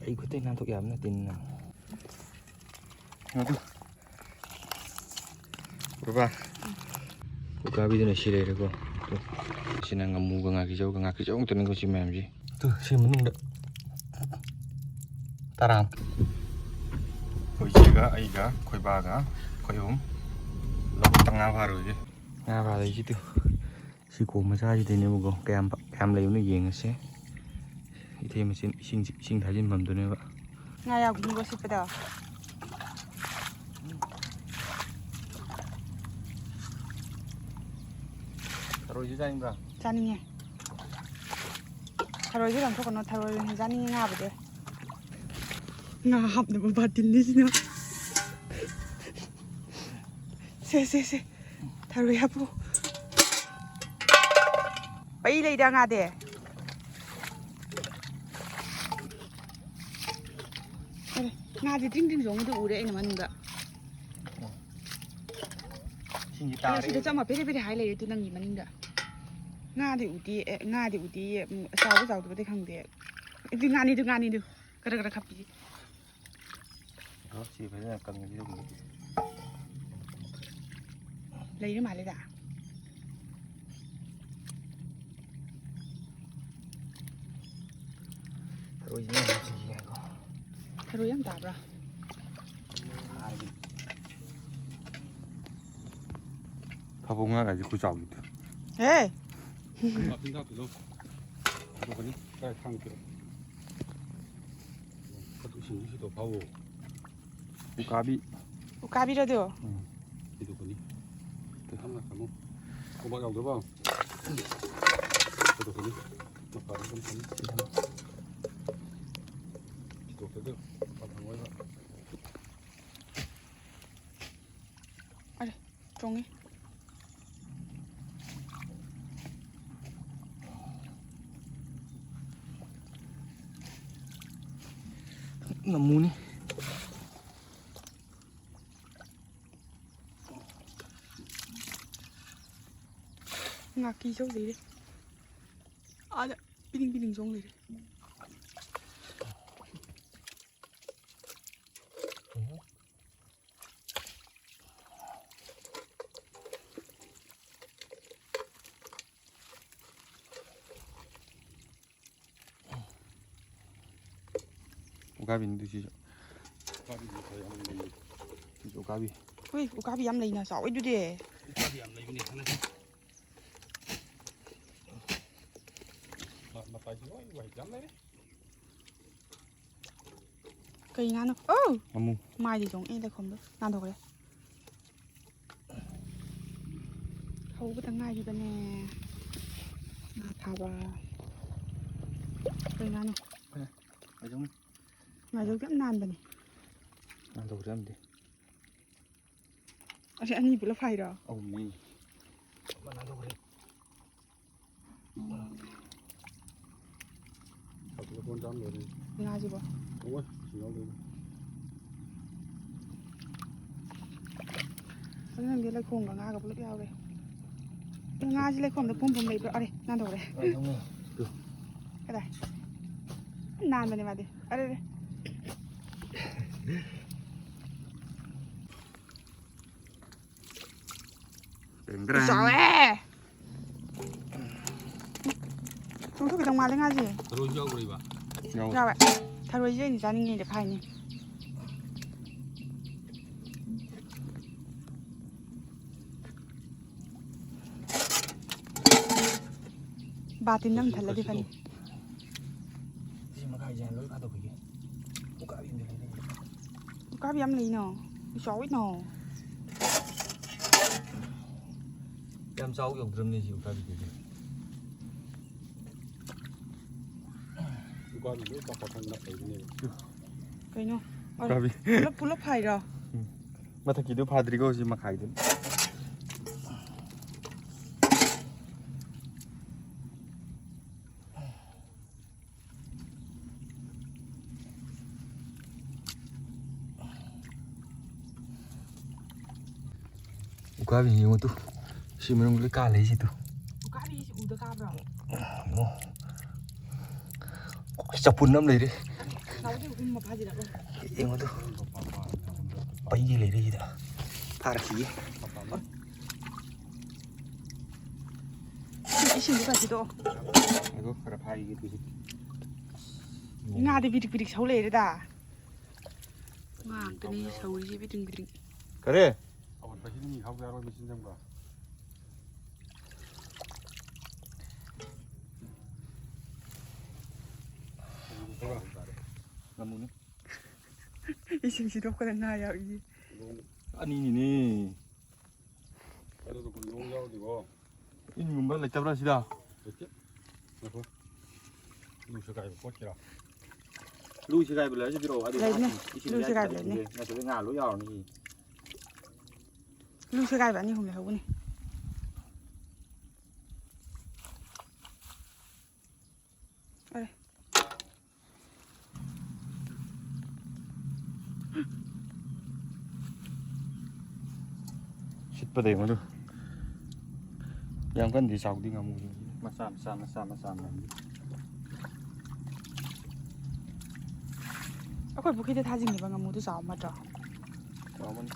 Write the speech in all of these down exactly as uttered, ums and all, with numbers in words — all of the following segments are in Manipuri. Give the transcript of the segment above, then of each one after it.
ꯑꯩ ꯈꯨꯠꯇꯩ ꯅꯥꯟꯊꯣꯛ ꯌꯥꯕ ꯅꯠꯇꯦꯅꯦ ꯅꯪ꯫ ꯑꯗꯨ꯫ ꯕꯕꯥ꯫ ꯎꯀꯥꯕꯤꯗꯨꯅ ꯁꯤ ꯂꯩꯔꯦꯀꯣ꯫ ꯁꯤꯅ ꯉꯥꯃꯨꯒ ꯉꯥꯀꯤꯖꯧꯒ, ꯉꯥꯀꯤꯖꯧ ꯉꯥꯛꯇꯅꯤꯀꯣ ꯁꯤ ꯃꯌꯥꯝꯁꯤ꯫ ꯇꯨ, ꯁꯤ ꯃꯅꯨꯡꯗ ꯇꯔꯥ꯫ ꯑꯩꯈꯣꯏ ꯏꯆꯦꯒ ꯑꯩꯒ ꯑꯩꯈꯣꯏ ꯕꯥꯒ ꯑꯩꯈꯣꯏ ꯑꯍꯨꯝ ꯂꯧꯕꯨꯛꯇ ꯉꯥ ꯐꯥꯔꯨꯔꯒꯦ꯫ ꯉꯥ ꯐꯥꯗꯣꯏꯁꯤ ꯇꯨ꯫ ꯁꯤ ꯀꯣꯝ ꯃꯆꯥꯁꯤꯗꯩꯅꯦꯕꯀꯣ꯫ ꯀꯌꯥꯝ ꯄ-, ꯀꯌꯥꯝ ꯂꯩꯕꯅꯣ ꯌꯦꯡꯉꯁꯦ꯫ ꯏꯊꯩ ꯃꯆꯤꯟ ꯏꯁꯤꯡ, ꯏꯁꯤꯡ ꯊꯥꯖꯤꯟꯐꯝꯗꯨꯅꯦꯕ꯫ ꯉꯥ ꯌꯥꯎꯈꯤꯅꯤꯀꯣ ꯁꯤꯠꯄꯗꯣ꯫ ꯊꯔꯣꯏꯁꯨ ꯆꯥꯅꯤꯡꯕ꯭ꯔꯥ? ꯆꯥꯅꯤꯡꯉꯦ꯫ ꯊꯔꯣꯏꯁꯨ ꯂꯪꯊꯣꯛꯀꯅꯣ, ꯊꯔꯣꯏ ꯑꯣꯏꯅ ꯆꯥꯅꯤꯡꯉꯦ ꯉꯥꯕꯨꯗꯤ꯫ ꯉꯥ ꯍꯥꯞꯅꯕ ꯕꯥꯇꯤꯟꯅꯤ ꯁꯤꯅ꯫ ꯁꯦ, ꯁꯦ, ꯁꯦ꯫ ꯊꯔꯣꯏ ꯍꯥꯞꯄꯨ꯫ ꯄꯩ ꯂꯩꯗ ꯉꯥꯗꯤ꯫ ꯑꯔꯦ, ꯉꯥꯗꯤ ꯗ꯭ꯔꯤꯡ ꯗ꯭ꯔꯤꯡ ꯆꯣꯡꯉꯤꯗꯨ ꯎꯔꯦ ꯑꯩꯅ ꯃꯅꯨꯡꯗ꯫ ꯏꯁꯤꯡꯁꯤ ꯑꯗꯣ ꯇꯥꯔꯦ꯫ ꯁꯤꯗ ꯆꯞ ꯃꯥꯟꯅ ꯄꯦꯔꯦ ꯄꯦꯔꯦ ꯍꯥꯏ ꯂꯩꯔꯦ ꯑꯗꯨ ꯅꯪꯒꯤ ꯃꯅꯤꯡꯗ꯫ ꯉꯥꯗꯤ ꯎꯗꯦ, ꯑꯦ, ꯉꯥꯗꯤ ꯎꯗꯦꯌꯦ꯫ ꯎꯝ, ꯆꯥꯎꯕ ꯆꯥꯎꯗꯕꯗꯤ ꯈꯪꯗꯦ꯫ ꯑꯗꯨ ꯉꯥꯅꯤꯗꯨ, ꯉꯥꯅꯤꯗꯨ꯫ ꯈꯔ ꯈꯔ ꯈꯞꯄꯤ꯫ ꯉꯥꯁꯤ ꯐꯖꯅ ꯀꯪꯉꯤꯁꯤꯗ꯫ ꯂꯩꯔ ꯃꯥꯜꯂꯦꯗ꯫ ꯊꯔꯣꯏꯁꯤꯅ ꯌꯥꯝ ꯆꯤꯡꯉꯦꯀꯣ꯫ ꯊꯔꯣꯏ ꯌꯥꯝ ꯇꯥꯕ꯭ꯔꯥ? ꯐꯥꯕꯧ ꯉꯥꯒꯁꯦ ꯈꯨꯆꯥꯎꯁꯤꯗꯤ꯫ ꯍꯦ! ꯃꯆꯤꯟꯖꯥꯛꯇꯨꯗꯣ ꯄꯨꯊꯣꯛꯀꯅꯤ꯫ ꯀꯥꯏ ꯊꯥꯡ ꯄꯤꯔꯛꯑꯣ꯫ ꯈꯨꯠ ꯏꯁꯤꯡꯗꯤ ꯁꯤꯠꯇꯣꯛ ꯐꯥꯎꯑꯣ꯫ ꯎꯀꯥꯕꯤ꯫ ꯎꯀꯥꯕꯤꯔꯣ ꯑꯗꯨ? ꯎꯝ꯫ ꯁꯤꯠꯇꯣꯛꯀꯅꯤ꯫ ꯈꯤꯇꯪ ꯉꯥꯛꯇꯪ꯫ ꯈꯣꯡꯕꯥꯛ ꯌꯥꯎꯗ꯭ꯔꯕꯣ? ꯁꯤꯠꯇꯣꯛꯀꯅꯤ꯫ ꯃꯄꯥꯗ ꯑꯗꯨꯝ ꯊꯝꯃꯤ꯫ ꯁꯤꯠꯇꯣꯛꯇ꯭ꯔꯗꯤ ꯃꯄꯥ ꯐꯪꯉꯣꯏꯕ꯫ ꯑꯔꯦ, ꯆꯣꯡꯉꯤ꯫ ꯉꯥꯃꯨꯅꯤ꯫ ꯉꯥꯀꯤꯖꯧ ꯂꯩꯔꯦ꯫ ꯑꯥꯗ ꯄꯤꯅꯤꯡ ꯄꯤꯅꯤꯡ ꯆꯣꯡ ꯂꯩꯔꯦ꯫ ꯎꯀꯥꯕꯤꯅꯤ ꯑꯗꯨ ꯁꯤꯁꯨ꯫ ꯎꯀꯥꯕꯤꯗꯤ ꯈꯔ ꯌꯥꯝ ꯂꯩ꯫ ꯁꯤꯁꯨ ꯎꯀꯥꯕꯤ꯫ ꯍꯨꯏ, ꯎꯀꯥꯕꯤ ꯌꯥꯝ ꯂꯩꯅ ꯆꯥꯎꯋꯦ ꯑꯗꯨꯗꯤ꯫ ꯎꯀꯥꯕꯤ ꯌꯥꯝ ꯂꯩꯕꯅꯦ ꯈꯜꯂꯁꯤ꯫ ꯃ-, ꯃꯇꯥꯏꯁꯨ ꯂꯣꯏ ꯋꯥꯏ ꯌꯥꯝ ꯂꯩꯔꯦ꯫ ꯀꯩ ꯉꯥꯅꯣ? ꯑꯧ! ꯉꯥꯃꯨ꯫ ꯃꯥꯏꯗꯤ ꯆꯣꯡꯉꯛꯑꯦ ꯂꯩꯈꯣꯝꯗꯣ꯫ ꯅꯥꯟꯊꯣꯛꯈ꯭ꯔꯦ꯫ ꯍꯧꯕꯗ ꯉꯥꯏꯔꯤꯕꯅꯦ꯫ ꯉꯥ ꯐꯥꯕ꯫ ꯀꯩ ꯉꯥꯅꯣ? ꯑꯦ, ꯑꯗꯨꯝ꯫ ꯉꯥꯖꯧꯗꯤ ꯌꯥꯝ ꯅꯥꯟꯕꯅꯦ꯫ ꯅꯥꯟꯊꯣꯛꯈ꯭ꯔꯦ ꯑꯃꯗꯤ꯫ ꯑꯁꯤ ꯑꯅꯤ ꯄꯨꯂꯞ ꯐꯥꯏꯔꯣ? ꯑꯍꯨꯝꯅꯤ꯫ ꯑꯃ ꯅꯥꯟꯊꯣꯛꯈ꯭ꯔꯦ꯫ ꯉꯥꯁꯤꯕꯣ? ꯑꯗꯨ ꯅꯪꯗꯤ ꯂꯩꯈꯣꯝꯒ ꯉꯥꯒ ꯄꯨꯂꯞ ꯌꯥꯎꯔꯦ꯫ ꯉꯥꯁꯤ ꯂꯩꯈꯣꯝꯗ ꯄꯨꯝ ꯄꯨꯝ ꯂꯩꯕ꯭ꯔꯣ? ꯑꯔꯦ, ꯅꯥꯟꯊꯣꯛꯈ꯭ꯔꯦ꯫ ꯀꯗꯥꯏ? ꯅꯥꯟꯕꯅꯦ ꯃꯥꯗꯤ꯫ ꯑꯔꯦ, ꯑꯔꯦ꯫ ꯆꯥꯎꯋꯦ꯫ ꯆꯣꯡꯊꯣꯛꯈꯤꯗꯧ ꯃꯥꯜꯂꯦ ꯉꯥꯁꯦ꯫ ꯊꯔꯣꯏꯁꯨ ꯌꯥꯎꯈ꯭ꯔꯤꯕ? ꯌꯥꯎꯋꯦ꯫ ꯊꯔꯣꯏꯁꯦ ꯑꯩꯅ ꯆꯥꯅꯤꯡꯉꯤꯁꯦ ꯐꯥꯏꯅꯤ꯫ ꯕꯥꯇꯤꯟ ꯑꯃ ꯊꯜꯂꯗꯤ ꯐꯅꯤ꯫ ꯁꯤ ꯃꯈꯥꯏꯁꯦ ꯂꯣꯏ ꯐꯥꯗꯣꯛꯈꯤꯒꯦ꯫ ꯎꯀꯥꯕꯤ ꯑꯃ ꯂꯩꯔꯦ꯫ ꯎꯀꯥꯕꯤ ꯌꯥꯝ ꯂꯩꯅ꯫ ꯆꯥꯎꯋꯤꯅ꯫ ꯌꯥꯝ ꯆꯥꯎ ꯌꯧꯗ꯭ꯔꯕꯅꯦ ꯁꯤ ꯎꯀꯥꯕꯤꯗꯨꯗꯤ꯫ ꯎꯀꯥꯕꯤ ꯂꯣꯏ ꯄꯥꯛ ꯄꯥꯛ ꯅꯞ ꯂꯩꯕꯅꯦꯕ꯫ ꯀꯩꯅꯣ? ꯎꯀꯥꯕꯤ꯫ ꯄꯨꯂꯞ, ꯄꯨꯂꯞ ꯐꯥꯏꯔꯣ? ꯎꯝ꯫ ꯃꯊꯛꯀꯤꯗꯨ ꯐꯥꯗ꯭ꯔꯤꯀꯣ, ꯁꯤ ꯃꯈꯥꯏꯗꯨ꯫ ꯎꯀꯥꯕꯤ ꯌꯦꯡꯉꯨ ꯇꯨ꯫ ꯁꯤ ꯃꯅꯨꯡ ꯂꯣꯏ ꯀꯥ ꯂꯩꯁꯤ ꯇꯨ꯫ ꯎꯀꯥꯕꯤꯁꯤ ꯎꯗ ꯀꯥꯕ꯭ꯔꯣ? ꯌꯦꯡꯉꯣ꯫ ꯑꯣ, ꯆꯄꯨꯟ ꯑꯃ ꯂꯩꯔꯦ꯫ ꯅꯥꯎꯗꯤ ꯎꯝ ꯃꯐꯥꯖꯤꯜꯂꯛꯂꯣ꯫ ꯌꯦꯡꯉꯨ ꯇꯨ꯫ ꯄꯩꯒꯦ ꯂꯩꯔꯦ ꯁꯤꯗ꯫ ꯐꯥꯔꯛꯈꯤꯒꯦ꯫ ꯏꯁꯤꯡꯗꯤ ꯈꯔ ꯊꯤꯗꯣꯛꯑꯣ꯫ ꯑꯗꯣ ꯈꯔ ꯐꯥꯏꯒꯦ ꯇꯨꯁꯤ꯫ ꯉꯥꯗꯤ ꯕꯤꯗꯤꯛ ꯕꯤꯗꯤꯛ ꯁꯧ ꯂꯩꯔꯦꯗ꯫ ꯉꯥ ꯉꯥꯛꯇꯅꯤ ꯁꯧꯔꯤꯁꯦ ꯕꯤꯗꯤꯡ ꯕꯤꯗꯤꯡ꯫ ꯀꯔꯤ? ꯑꯋꯥꯠꯄꯁꯤꯗꯤ ꯃꯤ ꯍꯥꯞꯄ ꯌꯥꯔꯣꯏ, ꯃꯦꯆꯤꯟ ꯆꯪꯕ꯫ ꯉꯥꯃꯨꯅꯤ꯫ ꯏꯁꯤꯡ ꯁꯤꯗꯣꯛꯄꯗ ꯉꯥ ꯌꯥꯎꯔꯤ꯫ ꯑꯅꯤꯅꯤꯅꯦ꯫ ꯑꯗꯨꯒ ꯀꯨꯟ ꯂꯧ ꯌꯥꯎꯔꯗꯤꯀꯣ꯫ ꯏꯟꯒꯨꯝꯕ ꯂꯩꯇꯕ꯭ꯔꯥ ꯁꯤꯗ? ꯂꯩꯇꯦ꯫ ꯉꯥꯏꯈꯣ꯫ ꯂꯨ ꯁꯦꯒꯥꯏꯕ ꯈꯣꯠꯀꯦꯔꯥ? ꯂꯨ ꯁꯦꯒꯥꯏꯕ ꯂꯩꯔꯁꯨ ꯄꯤꯔꯛꯑꯣ꯫ ꯑꯗꯨ ꯂꯩꯕꯅꯦ꯫ ꯏꯁꯤꯡ ꯂꯨ ꯁꯦꯒꯥꯏꯕ ꯂꯩꯕꯅꯦ꯫ ꯅꯠꯇ꯭ꯔꯗꯤ ꯉꯥ ꯂꯣꯏ ꯌꯥꯎꯔꯅꯤ꯫ ꯂꯨ ꯁꯦꯒꯥꯏꯕ ꯑꯅꯤ ꯑꯍꯨꯝ ꯂꯩꯍꯧꯕꯅꯤ꯫ ꯑꯔꯦ꯫ ꯁꯤꯠꯄꯗ ꯌꯦꯡꯉꯨ ꯑꯗꯨ꯫ ꯌꯥꯝ ꯀꯟꯅꯗꯤ ꯆꯥꯎꯗꯦ ꯉꯥꯃꯨꯁꯤꯡꯁꯤ꯫ ꯃꯆꯥ, ꯃꯆꯥ, ꯃꯆꯥ, ꯃꯆꯥ ꯃꯌꯥꯝꯁꯤ꯫ ꯑꯩꯈꯣꯏ ꯄꯨꯈ꯭ꯔꯤꯗ ꯊꯥꯖꯤꯟꯈꯤꯕ ꯉꯥꯃꯨꯗꯨ ꯆꯥꯎꯕ ꯅꯠꯇ꯭ꯔꯣ? ꯆꯥꯎꯕꯅꯤ꯫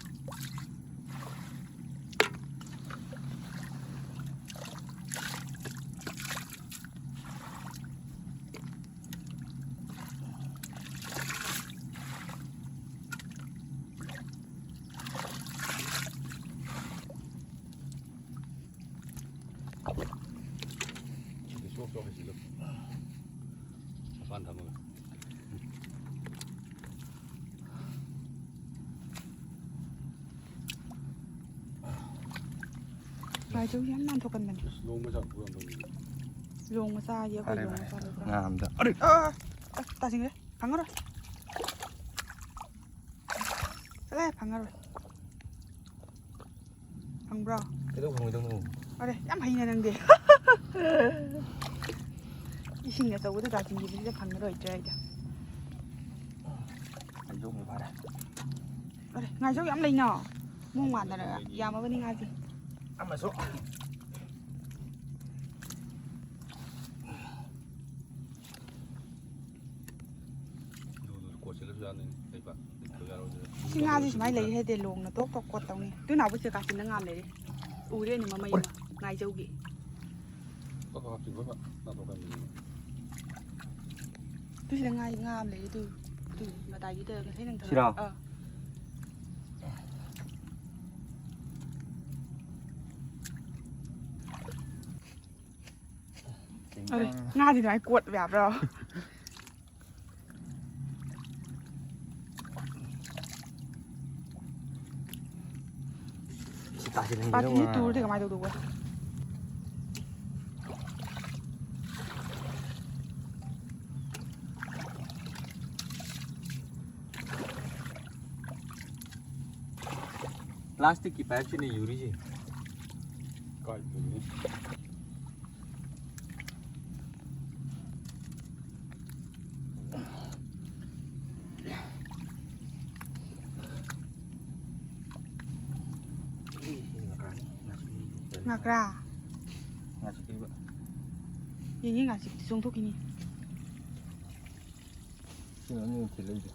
ꯁꯤꯗ ꯆꯣꯛ ꯆꯣꯛ ꯍꯩꯖꯤꯜꯂꯨ꯫ ꯃꯄꯥꯟ ꯊꯝꯃꯒ꯫ ꯉꯥꯏꯖꯧ ꯌꯥꯝ ꯅꯥꯟꯊꯣꯛꯀꯟꯕꯅꯦ꯫ ꯂꯣꯡ ꯃꯆꯥ ꯄꯨꯔꯛꯑꯝꯕꯅꯤ꯫ ꯂꯣꯡ ꯃꯆꯥ ꯍꯥꯏꯌꯦ, ꯑꯩꯈꯣꯏ ꯐꯔꯦ, ꯂꯣꯡ ꯐꯔꯦ꯫ ꯃꯆꯥ ꯂꯩꯕ꯭ꯔꯥ? ꯉꯥ ꯑꯝꯗ꯫ ꯑꯔꯦ! ꯑ! ꯑꯁ, ꯇꯥꯁꯤꯟꯈ꯭ꯔꯦ꯫ ꯆꯠꯂꯣꯍꯦ, ꯐꯪꯉꯔꯣꯏ꯫ ꯐꯪꯕ꯭ꯔꯣ? ꯀꯩꯗꯧ ꯐꯪꯉꯣꯏꯗꯧꯅꯣ? ꯑꯔꯦ, ꯌꯥꯝ ꯍꯩꯅ ꯅꯪꯗꯤ꯫ ꯏꯁꯤꯡ ꯑꯆꯧꯕꯗ ꯇꯥꯁꯤꯟꯈꯤꯕꯁꯤꯗ ꯐꯪꯉꯔꯣꯏꯗ꯭ꯔꯥ ꯍꯥꯏꯗꯣ꯫ ꯉꯥꯏꯖꯧ ꯐꯥꯔꯦ꯫ ꯑꯔꯦ, ꯉꯥꯏꯖꯧ ꯌꯥꯝ ꯂꯩꯅ꯫ ꯃꯑꯣꯡ ꯃꯥꯟꯗꯅ ꯌꯥꯝꯃꯕꯅꯤ ꯉꯥꯁꯦ꯫ ꯑꯃꯁꯨ꯫ ꯑꯗꯨ, ꯑꯗꯨ ꯀꯣꯠꯁꯤꯜꯂꯁꯨ ꯌꯥꯅꯤ, ꯂꯩꯕꯥꯛ ꯂꯩꯇꯕ ꯌꯥꯔꯣꯏꯗ꯭ꯔꯥ? ꯁꯤ ꯉꯥꯁꯤ ꯁꯨꯃꯥꯏꯅ ꯂꯩ ꯍꯥꯏꯗꯤ ꯂꯣꯡꯅ ꯇꯣꯛ ꯇꯣꯛ ꯀꯣꯠꯇꯧꯅꯤ꯫ ꯇꯨ ꯅꯥꯎꯕ ꯆꯦ ꯀꯥꯆꯤꯟꯗ ꯉꯥ ꯑꯃ ꯂꯩꯔꯦ꯫ ꯎꯔꯦ ꯑꯩꯅ ꯃꯃꯩ ꯑꯃ꯫ ꯉꯥꯏꯖꯧꯒꯤ꯫ ꯀꯛ ꯀꯛ ꯍꯥꯞꯆꯤꯟꯕ ꯑꯃ ꯅꯥꯊꯣꯛꯀꯟꯕꯅꯦꯕ꯫ ꯑꯗꯨ ꯁꯤꯗ ꯉꯥ, ꯉꯥ ꯑꯃ ꯂꯩ꯫ ꯑꯗꯨ, ꯑꯗꯨ ꯃꯇꯥꯏꯒꯤꯗ ꯉꯁꯥꯏ ꯅꯪ ꯊꯥꯔꯛ-, ꯁꯤꯔꯣ? ꯑꯥ꯫ ꯇꯤꯡ ꯑꯗꯨ ꯇꯥꯡ꯫ ꯉꯥꯗꯤ ꯑꯗꯨꯃꯥꯏꯅ ꯀꯣꯠꯄ ꯌꯥꯕ꯭ꯔꯣ? ꯁꯤ ꯇꯥꯁꯤꯜꯍꯟꯒꯦ ꯄꯥꯇꯤꯁꯤ ꯇꯧꯕ꯫ ꯇꯨꯔꯗꯤ ꯀꯃꯥꯏꯅ ꯇꯧꯗꯧꯕ? ꯄ꯭ꯂꯥꯁꯇꯤꯛꯀꯤ ꯄꯥꯏꯞꯁꯤꯅ ꯌꯨꯔꯤꯁꯦ꯫ ꯀꯥꯏꯗꯒꯤ? ꯉꯀ꯭ꯔꯥ꯫ ꯉꯥꯆꯤꯛ ꯄꯤꯕ꯫ ꯌꯦꯡꯉꯤ, ꯉꯥꯆꯤꯛꯇꯤ ꯆꯣꯡꯊꯣꯛꯈꯤꯅꯤ꯫ ꯁꯤꯅ ꯑꯅꯤ ꯑꯍꯨꯝ ꯊꯤꯜꯂꯛꯏꯁꯦ꯫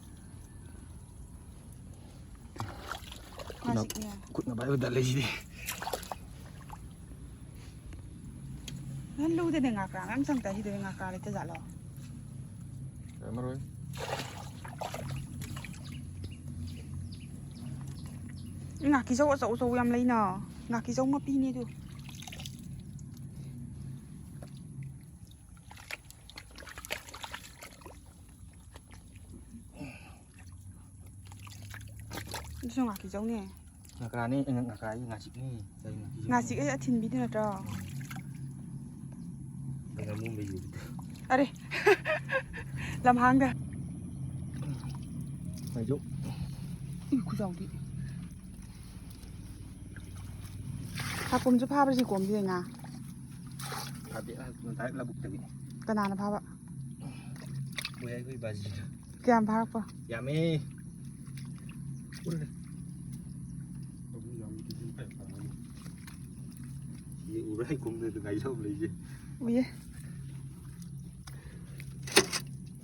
ꯈꯨꯠꯅ, ꯉꯥꯆꯤꯛꯅꯦ꯫ ꯈꯨꯠꯅ ꯄꯥꯏꯕ ꯗꯜ ꯂꯩꯁꯤꯗꯤ꯫ ꯅꯪ ꯂꯨꯗꯅꯦ ꯉꯥꯀ꯭ꯔꯥ ꯃꯌꯥꯝ ꯆꯪꯉꯛꯇꯥꯏ ꯁꯤꯗ ꯉꯥꯀ꯭ꯔꯥ ꯂꯩꯇ ꯖꯥꯠꯂꯣ? ꯂꯩꯔꯝꯃꯔꯣꯏ꯫ ꯉꯥꯀꯤꯖꯧ ꯑꯆꯧ ꯑꯆꯧꯕ ꯌꯥꯝ ꯂꯩꯅ꯫ ꯉꯥꯀꯤꯖꯧ ꯃꯄꯤꯅꯦ ꯑꯗꯨ꯫ ꯑꯗꯨꯁꯨ ꯉꯥꯀꯤꯖꯧꯅꯦ꯫ ꯉꯀ꯭ꯔꯥꯅꯦ, ꯉ-, ꯉꯀ꯭ꯔꯥ ꯍꯥꯏꯌꯦ, ꯉꯥꯆꯤꯛꯅꯦ꯫ ꯀꯔꯤ ꯉꯥꯀꯤꯖꯧꯅꯣ? ꯉꯥꯆꯤꯛ ꯍꯥꯏꯁꯦ ꯑꯊꯤꯟꯕꯤꯗꯨ ꯅꯠꯇ꯭ꯔꯣ? ꯀꯩꯅꯣ ꯃꯨꯝꯕꯩ ꯌꯨꯕꯤꯗꯣ꯫ ꯑꯔꯦ꯫ ꯂꯝꯍꯥꯡꯗ꯫ ꯉꯥꯀꯤꯖꯧ꯫ ꯎꯏ, ꯈꯨꯆꯥꯎꯗꯤ꯫ ꯍꯥꯀꯨꯝꯁꯨ ꯐꯥꯕ꯭ꯔꯥ ꯁꯤ ꯀꯣꯝꯁꯤꯗ ꯉꯥ? ꯐꯥꯗꯦ, ꯑ, ꯉꯁꯥꯏ ꯂꯧꯕꯨꯛꯇꯒꯤ꯫ ꯀꯅꯥꯅ ꯐꯥꯕ? ꯃꯣꯏ ꯑꯩꯈꯣꯏ ꯕꯥꯖꯤꯅ꯫ ꯀꯌꯥꯝ ꯐꯥꯔꯛꯄ? ꯌꯥꯝꯃꯦ꯫ ꯎꯔꯦ꯫ ꯁꯤ ꯎꯔꯦ, ꯑꯩ ꯀꯨꯝꯗ ꯉꯥꯏꯖꯧ ꯂꯩꯁꯦ꯫ ꯎꯏꯌꯦ꯫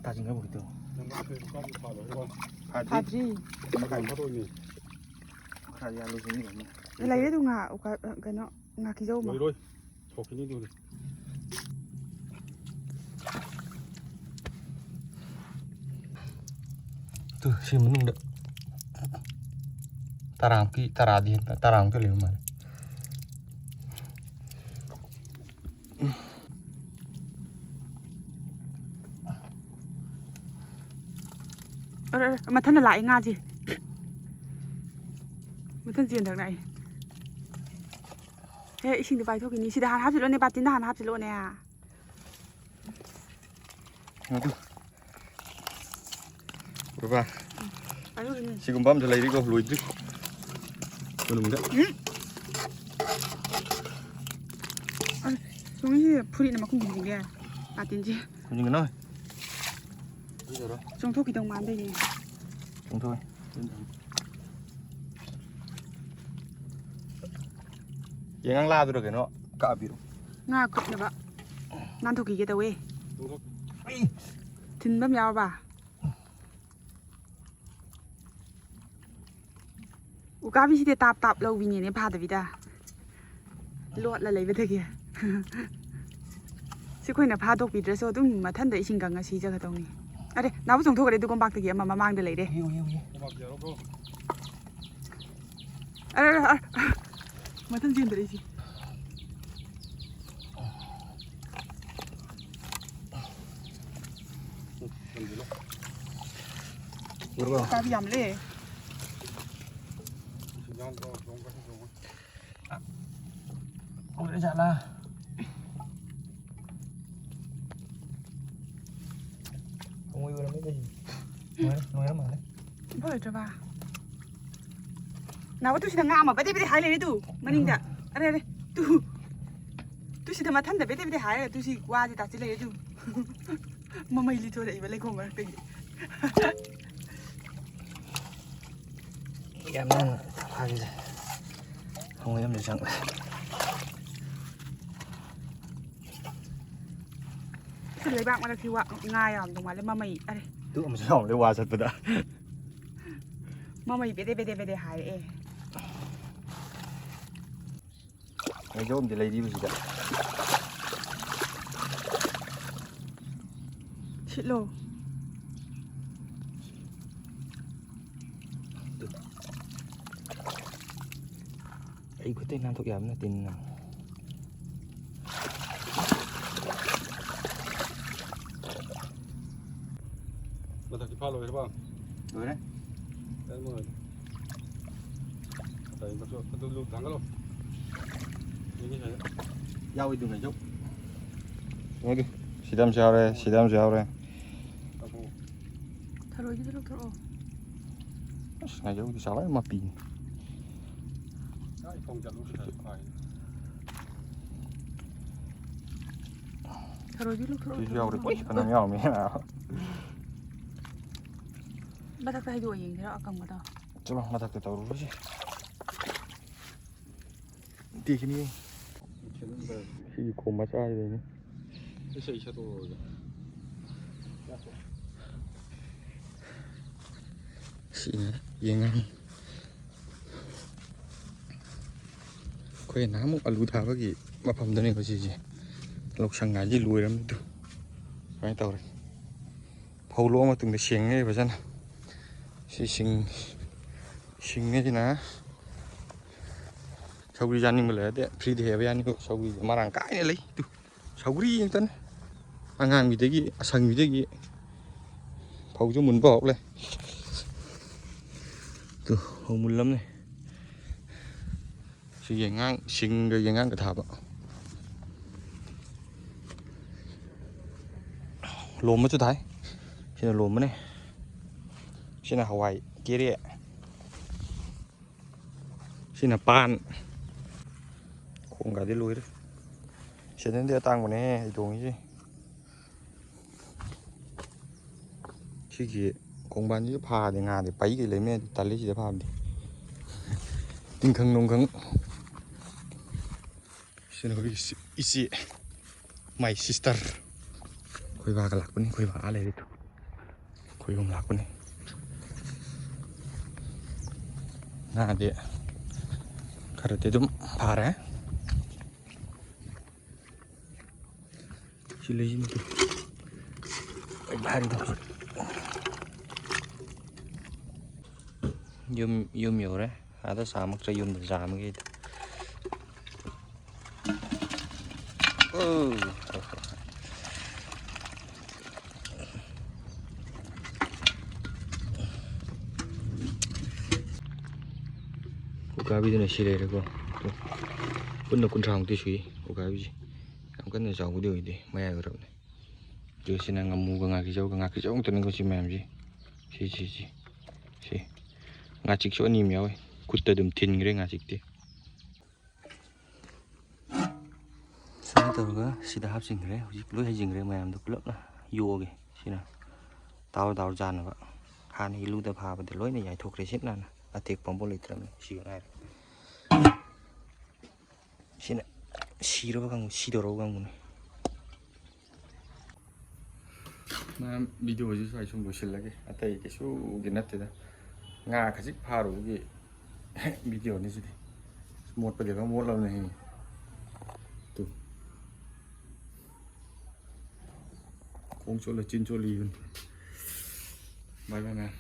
ꯇꯥꯁꯤꯟꯈ꯭ꯔꯕ ꯀꯩꯗꯧ? ꯐꯥꯗ꯭ꯔꯤ꯫ ꯐꯥꯗ꯭ꯔꯤ꯫ ꯃꯈꯥꯏ ꯐꯥꯗꯣꯛꯏꯅꯦ꯫ ꯈꯔ ꯌꯥꯜꯂꯨꯁꯤꯅꯦ ꯀꯩꯅꯣ꯫ ꯂꯩꯔꯦ ꯑꯗꯨ ꯉꯥ, ꯎꯀꯥ-, ꯀꯩꯅꯣ, ꯉꯥꯀꯤꯖꯧ ꯑꯃ꯫ ꯂꯣꯏꯔꯣꯏ꯫ ꯊꯣꯛꯈꯤꯅꯤ ꯑꯗꯨꯗꯤ꯫ ꯁꯤ ꯃꯅꯨꯡꯗ ꯇꯔꯥꯃꯨꯛꯀꯤ, ꯇꯔꯥꯗꯤ ꯍꯦꯟ-, ꯇꯔꯥꯃꯨꯛꯇꯤ ꯂꯩꯕ ꯃꯥꯜꯂꯦ꯫ ꯑꯔꯦ, ꯑꯔꯦ, ꯃꯊꯟꯗ ꯂꯥꯛꯑꯦ ꯉꯥꯁꯦ꯫ ꯃꯊꯟ ꯆꯦꯟꯊꯔꯛꯑꯦ꯫ ꯍꯦ, ꯏꯁꯤꯡꯗꯣ ꯄꯥꯏꯊꯣꯛꯈꯤꯅꯤ꯫ ꯁꯤꯗ ꯍꯥꯟꯅ ꯍꯥꯞꯆꯤꯜꯂꯣꯅꯦ, ꯕꯥꯇꯤꯟꯗ ꯍꯥꯟꯅ ꯍꯥꯞꯆꯤꯜꯂꯣꯅꯦ꯫ ꯑꯗꯨ꯫ ꯎꯔꯕ? ꯄꯥꯏꯊꯣꯛꯈꯤꯅꯤ꯫ ꯁꯤꯒꯨꯝꯕ ꯑꯃꯁꯨ ꯂꯩꯔꯤꯀꯣ, ꯂꯣꯏꯗ꯭ꯔꯤ꯫ ꯃꯅꯨꯡꯗ꯫ ꯎꯝ꯫ ꯑꯁ, ꯆꯨꯝꯃꯤꯁꯦ ꯐꯨꯔꯤꯠꯅ ꯃꯈꯨꯝ ꯈꯨꯝꯖꯤꯟꯒꯦ꯫ ꯕꯥꯇꯤꯟꯁꯦ꯫ ꯈꯨꯝꯖꯤꯟꯒꯅꯣ꯫ ꯆꯣꯡꯊꯣꯛꯈꯤꯗꯧ ꯃꯥꯟꯕꯩꯅꯦ꯫ ꯆꯣꯡꯊꯣꯛꯑꯦ꯫ ꯌꯦꯡꯉꯥꯡ ꯂꯥꯗꯨꯔ ꯀꯩꯅꯣ ꯀꯛꯑꯄꯤꯔꯣ꯫ ꯉꯥ ꯀꯨꯞꯅꯕ ꯅꯥꯟꯊꯣꯛꯈꯤꯒꯦ ꯇꯧꯋꯦ꯫ ꯊꯤꯟꯕ ꯑꯃ ꯌꯥꯎꯔꯕ? ꯎꯀꯥꯕꯤꯁꯤꯗꯤ ꯇꯥꯞ ꯇꯥꯞ ꯂꯧꯕꯤꯅꯦꯅꯦ ꯐꯥꯗꯕꯤꯗ꯫ ꯂꯣꯠꯂ ꯂꯩꯕꯗꯒꯤ꯫ ꯁꯤ ꯑꯩꯈꯣꯏꯅ ꯐꯥꯗꯣꯛꯄꯤꯗ꯭ꯔꯁꯨ ꯑꯗꯨꯝ ꯃꯊꯟꯇ ꯏꯁꯤꯡ ꯀꯪꯉ ꯁꯤꯖꯒꯗꯧꯅꯤ꯫ ꯑꯔꯦ, ꯅꯥꯎꯕ ꯆꯣꯡꯊꯣꯛꯈ꯭ꯔꯦ ꯑꯗꯨ ꯀꯣꯝꯄꯥꯛꯇꯒꯤ ꯑꯃ ꯃꯃꯥꯡꯗ ꯂꯩꯔꯦ꯫ ꯎꯏꯌꯦ, ꯎꯏꯌꯦ, ꯎꯏꯌꯦ꯫ ꯑꯔꯦ, ꯑꯔꯦ, ꯑꯔꯦ꯫ ꯃꯊꯟ ꯆꯦꯟꯗꯔꯛꯏꯁꯤ꯫ ꯎꯔꯕꯣ? ꯎꯀꯥꯕꯤ ꯌꯥꯝ ꯂꯩ꯫ ꯎꯔꯖꯥꯠꯂꯥ? ꯍꯪꯉꯣꯏ ꯑꯣꯏꯔꯝꯅꯤꯗ ꯁꯤ꯫ ꯅꯨꯡꯉꯥꯏꯔ-, ꯅꯨꯡꯉꯥꯏꯔ ꯃꯥꯜꯂꯦ꯫ ꯏꯝꯐꯥꯜ ꯂꯩꯇ꯭ꯔꯕ? ꯅꯥꯎꯕ, ꯇꯨ ꯁꯤꯗ ꯉꯥ ꯑꯃ ꯕꯦꯗꯦ ꯕꯦꯗꯦ ꯍꯥꯏ ꯂꯩꯔꯦ ꯇꯨ, ꯃꯅꯤꯡꯗ꯫ ꯑꯔꯦ, ꯑꯔꯦ, ꯇꯨ꯫ ꯇꯨ ꯁꯤꯗ ꯃꯊꯟꯗ ꯕꯦꯗꯦ ꯕꯦꯗꯦ ꯍꯥꯏꯔꯒ ꯇꯨ ꯁꯤ ꯋꯥꯁꯦ ꯇꯥꯁꯤ ꯂꯩꯔꯦ ꯇꯨ꯫ ꯃꯃꯩ ꯂꯤꯊꯣꯔꯛꯏꯕ ꯂꯩꯈꯣꯝ ꯃꯔꯛꯇꯒꯤ꯫ ꯌꯥꯝ ꯅꯥꯟꯅ ꯐꯥꯈꯤꯁꯦ꯫ ꯍꯪꯉꯣꯏ ꯑꯃꯁꯨ ꯆꯪꯉꯛꯑꯦ꯫ ꯁꯤ ꯂꯩꯕꯥꯛ ꯃꯔꯛꯁꯤ ꯋꯥ-, ꯉꯥ ꯌꯥꯝꯗꯧ ꯃꯥꯜꯂꯦ, ꯃꯃꯩ꯫ ꯑꯔꯦ꯫ ꯇꯨ ꯑꯃꯁꯨ ꯌꯥꯎꯔꯝꯗꯦ ꯋꯥ ꯆꯠꯄꯗ꯫ ꯃꯃꯩ ꯕꯦꯗꯦ ꯕꯦꯗꯦ ꯕꯦꯗꯦ ꯍꯥꯏꯔꯛꯑꯦ꯫ ꯉꯥꯏꯖꯧ ꯑꯃꯗꯤ ꯂꯩꯔꯤꯕꯁꯤꯗ꯫ ꯁꯤꯠꯂꯣ꯫ ꯑꯩ ꯈꯨꯠꯇꯩ ꯅꯥꯟꯊꯣꯛ ꯌꯥꯕ ꯅꯠꯇꯦꯅꯦ ꯅꯪ꯫ ꯃꯊꯛꯀꯤ ꯐꯥ ꯂꯣꯏꯈ꯭ꯔꯕ? ꯂꯣꯏꯔꯦ꯫ ꯀꯔꯤꯝ ꯂꯣꯏꯔꯦ꯫ ꯑꯇꯩ ꯃꯊꯛ ꯑꯗꯨ ꯂꯨ ꯊꯥꯡꯒꯠꯂꯣ꯫ ꯌꯦꯡꯒꯦ ꯁ꯭ꯋꯥꯏꯗ꯫ ꯌꯥꯎꯏꯗꯨ ꯉꯥꯏꯖꯧ꯫ ꯌꯦꯡꯉꯨꯗꯤ, ꯁꯤꯗ ꯑꯃꯁꯨ ꯌꯥꯎꯔꯦ, ꯁꯤꯗ ꯑꯃꯁꯨ ꯌꯥꯎꯔꯦ꯫ ꯊꯔꯣꯏꯒꯤꯗꯣ ꯂꯧꯊꯣꯔꯛꯑꯣ꯫ ꯑꯁ, ꯉꯥꯏꯖꯧꯗꯤ ꯆꯥꯎꯔꯦ, ꯃꯄꯤꯅꯤ꯫ ꯊꯔꯣꯏꯗꯤ ꯂꯧꯊꯣꯔꯛꯑꯣ, ꯁꯤꯁꯨ ꯌꯥꯎꯔꯦ꯫ ꯊꯔꯣꯏꯗꯣ꯫ ꯎꯏ, ꯐꯅꯌꯥꯝ ꯌꯥꯎꯔꯝꯃꯦ꯫ ꯃꯊꯛꯇ ꯍꯩꯗꯣꯛꯑ ꯌꯦꯡꯁꯤꯔꯣ, ꯑꯀꯪꯕꯗꯣ? ꯆꯠꯂꯣ, ꯃꯊꯛꯇ ꯇꯧꯔꯨꯔꯁꯤ꯫ ꯇꯦꯛꯈꯤꯅꯤ꯫ ꯁꯤꯒꯤ ꯈꯣꯝ ꯃꯆꯥꯁꯤꯗꯩꯅꯤ꯫ ꯏꯁꯩ ꯁꯛꯇꯣꯛꯑꯣ꯫ ꯁꯤꯅ ꯌꯦꯡꯉꯥꯡ꯫ ꯑꯩꯈꯣꯏ ꯅꯍꯥꯟꯃꯨꯛ ꯑꯂꯨ ꯊꯥꯕꯒꯤ ꯃꯐꯝꯗꯅꯦꯀꯣ ꯁꯤꯁꯦ꯫ ꯂꯧꯁꯪ ꯍꯥꯏꯗꯤ ꯂꯣꯏꯔꯝꯃꯤꯗꯨ꯫ ꯁꯨꯃꯥꯏꯅ ꯇꯧꯔꯦ꯫ ꯐꯧ ꯂꯣꯛꯑ ꯃꯇꯨꯡꯗ ꯁꯦꯡꯉꯦ ꯐꯖꯅ꯫ ꯁꯤ ꯁꯤꯡ-, ꯁꯤꯡꯉꯤꯁꯤꯅ ꯁꯧꯒ꯭ꯔꯤ ꯆꯥꯅꯤꯡꯕ ꯂꯩꯔꯗꯤ ꯐ꯭ꯔꯤꯗ ꯍꯦꯛꯑꯕ ꯌꯥꯅꯤꯀꯣ꯫ ꯁꯧꯒ꯭ꯔꯤꯁꯦ ꯃꯔꯥꯡ ꯀꯥꯏꯅ ꯂꯩ꯫ ꯇꯨ, ꯁꯧꯒ꯭ꯔꯤ ꯉꯥꯛꯇꯅꯦ꯫ ꯑꯉꯥꯡꯕꯤꯗꯒꯤ ꯑꯁꯪꯕꯤꯗꯒꯤ ꯐꯧꯁꯨ ꯃꯨꯟꯕ ꯍꯧꯔꯛꯂꯦ꯫ ꯇꯨ, ꯐꯧ ꯃꯨꯜꯂꯝꯅꯦ꯫ ꯁꯤ ꯌꯦꯉꯥꯡ, ꯁꯤꯡꯒ ꯌꯦꯉꯥꯡꯒ ꯊꯥꯕ꯫ ꯂꯣꯝꯕꯁꯨ ꯊꯥꯏ꯫ ꯁꯤꯅ ꯂꯣꯝꯕꯅꯦ꯫ ꯁꯤꯅ ꯍꯋꯥꯏ ꯀꯦꯔꯦ꯫ ꯁꯤꯅ ꯄꯥꯟ꯫ ꯈꯣꯡꯒꯗꯤ ꯂꯣꯏꯔꯦ꯫ ꯁꯦꯟꯗꯟꯗꯤ ꯑꯇꯥꯡꯕꯅꯦꯍꯦ ꯑꯩ ꯇꯣꯡꯉꯤꯁꯦ꯫ ꯁꯤꯒꯤ ꯈꯣꯡꯕꯥꯟꯁꯤꯗ ꯐꯥꯗꯤ ꯉꯥꯗꯤ ꯄꯩꯒꯩ ꯂꯩꯃꯦ, ꯇꯜꯂꯤ ꯁꯤꯗ ꯐꯥꯕꯗꯤ꯫ ꯇꯤꯡꯈꯪ ꯅꯨꯡꯈꯪ꯫ ꯁꯤꯅ ꯑꯩꯈꯣꯏꯒꯤ ꯏꯆꯦ, ꯏꯆꯦ, my sister꯫ ꯑꯩꯈꯣꯏ ꯕꯥꯒ ꯂꯥꯛꯄꯅꯤ, ꯑꯩꯈꯣꯏ ꯕꯥ ꯑꯥ ꯂꯩꯔꯦ꯫ ꯑꯩꯈꯣꯏ ꯑꯍꯨꯝ ꯂꯥꯛꯄꯅꯤ꯫ ꯉꯥꯗꯤ ꯈꯔꯗꯤ ꯑꯗꯨꯝ ꯐꯥꯔꯦ꯫ ꯁꯤ ꯂꯩꯁꯤꯅ ꯀꯩ ꯍꯥꯏꯔꯤꯅꯣ? ꯌꯨꯝ, ꯌꯨꯝ ꯌꯧꯔꯦ꯫ ꯑꯥꯗ ꯆꯥꯝꯃꯛꯇ꯭ꯔꯦ, ꯌꯨꯝꯗ ꯆꯥꯝꯃꯒꯦ ꯑꯩꯗꯤ꯫ ꯑꯣ꯫ ꯎꯀꯥꯕꯤꯗꯨꯅ ꯁꯤ ꯂꯩꯔꯦꯀꯣ꯫ ꯇꯨ꯫ ꯄꯨꯟꯅ ꯀꯨꯟꯊ꯭ꯔꯥꯃꯨꯛꯇꯤ ꯁꯨꯏ ꯎꯀꯥꯕꯤꯁꯦ꯫ ꯌꯥꯝ ꯀꯟꯅ ꯆꯥꯎꯕꯗꯤ ꯑꯣꯏꯗꯦ, ꯃꯌꯥꯏ ꯑꯣꯏꯔꯕꯅꯦ꯫ ꯑꯗꯨ ꯁꯤꯅ ꯉꯥꯃꯨꯒ ꯉꯥꯀꯤꯖꯧꯒ, ꯉꯥꯀꯤꯖꯧ ꯉꯥꯛꯇꯅꯤꯀꯣ ꯁꯤ ꯃꯌꯥꯝꯁꯤ꯫ ꯁꯤ, ꯁꯤ, ꯁꯤ, ꯁꯤ꯫ ꯉꯥꯆꯤꯛꯁꯨ ꯑꯅꯤ ꯑꯃ ꯌꯥꯎꯋꯦ꯫ ꯈꯨꯠꯇ ꯑꯗꯨꯝ ꯊꯤꯟꯈ꯭ꯔꯦ ꯉꯥꯆꯤꯛꯇꯤ꯫ ꯁꯨꯃꯥꯏꯅ ꯇꯧꯔꯒ ꯁꯤꯗ ꯍꯥꯞꯆꯤꯟꯈ꯭ꯔꯦ꯫ ꯍꯧꯖꯤꯛ ꯂꯣꯏ ꯍꯩꯖꯤꯟꯈ꯭ꯔꯦ ꯃꯌꯥꯝꯗꯣ ꯄꯨꯂꯞꯅ꯫ ꯌꯣꯛꯑꯒꯦ ꯁꯤꯅ ꯇꯥꯎꯔ ꯇꯥꯎꯔ ꯆꯥꯅꯕ꯫ ꯍꯥꯟꯅꯒꯤ ꯂꯨꯗ ꯐꯥꯕꯗꯤ ꯂꯣꯏꯅ ꯌꯥꯏꯊꯣꯛꯈ꯭ꯔꯦ ꯁꯤꯠ ꯅꯥꯟꯅ꯫ ꯑꯇꯦꯛꯄ ꯑꯃꯐꯥꯎ ꯂꯩꯇ꯭ꯔꯕꯅꯤ꯫ ꯁꯤ ꯉꯥꯏꯔꯦ꯫ ꯁꯤꯅ ꯁꯤꯔꯕ ꯀꯥꯡꯕꯨ, ꯁꯤꯗꯧꯔꯕ ꯀꯥꯡꯕꯨꯅꯤ꯫ ꯃꯌꯥꯝ, ꯚꯤꯗꯤꯑꯣꯁꯤ ꯁ꯭ꯋꯥꯏ ꯁꯨꯝ ꯂꯣꯏꯁꯤꯜꯂꯒꯦ꯫ ꯑꯇꯩ ꯀꯩꯁꯨꯒꯤ ꯅꯠꯇꯦꯗ꯫ ꯉꯥ ꯈꯖꯤꯛ ꯐꯥꯔꯨꯕꯒꯤ ꯚꯤꯗꯤꯑꯣꯅꯤ ꯁꯤꯗꯤ꯫ ꯃꯣꯠꯄꯗꯤ ꯑꯗꯨꯝ ꯃꯣꯠꯂꯕꯅꯦ꯫ ꯇꯨ꯫ ꯈꯣꯡ ꯆꯣꯠꯂ ꯆꯤꯟ ꯆꯣꯠꯂꯤ꯫ ꯕꯥꯏ ꯕꯥꯏ ꯃꯌꯥꯝ꯫